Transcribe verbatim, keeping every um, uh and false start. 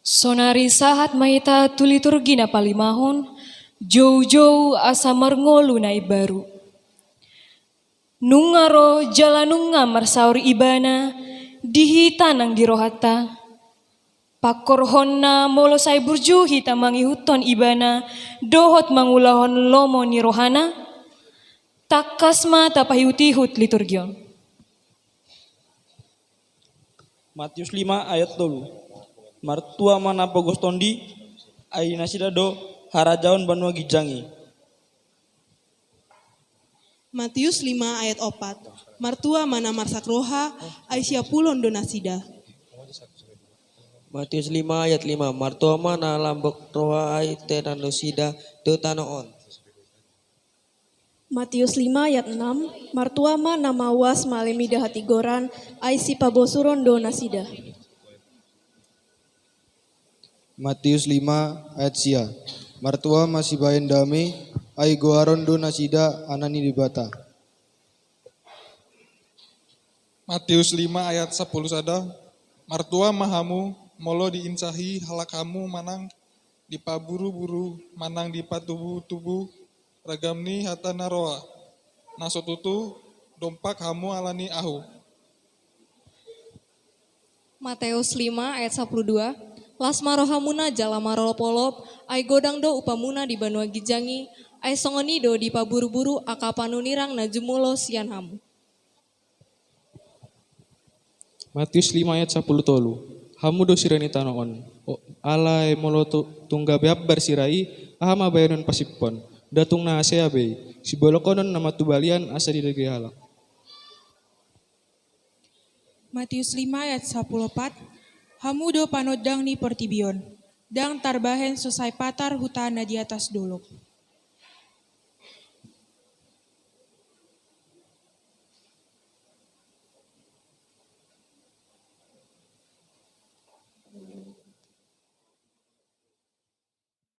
Sonari sahat ma hita tu liturgi na palimahon, joujou asa marngolu na imbaru. Nunga ro jala nunga marsaor Ibana di hita nang di rohanta. Pangkorhonna molo sai burju hita mangihuthon Ibana dohot mangulahon lomo ni rohana, tangkas ma tapaihutihut liturgi on. Matius lima ayat tolu. Martua ma na pogos tondi, ai nasida do harajaon banua ginjang i. Matius lima ayat opat. Martua ma na marsak roha, ai siapulon do nasida. Matius lima ayat lima. Martua ma na lambok roha, ai tenanon nasida do tano on. Matius lima ayat enam. Martua ma na mauas malemi dohot hatigoran, ai sipabosuron do nasida. Matius lima ayat sia. Martua ma sibahen dame, ai goaron do nasida anak ni Debata. Matius lima ayat sapuluh sada. Martua ma hamu molo diinsahi halak hamu manang dipaburuburu manang dipatubutubu ragam ni hata na roa, na so tutu dompak hamu ala ni ahu. Mateus lima ayat sapuluh dua. Las ma rohamuna jala marolopolop, ai godang do upamuna di banua ginjang i, ai songon i do dipaburuburu angka panunirang na jumolo sian hamu. Matius lima ayat sapuluh tolu. Hamu do sira ni tano on. O, alai molo tu, tung gabe ambar sira i, aha ma bahenon pasiphon? Nda tung na hasea be i. Sibolokhonon nama tu balian asa didagei halak. Matius lima ayat sapuluh opat. Hamu do panondang ni portibi on. Ndang tarbahen so sai patar huta na di atas dolok.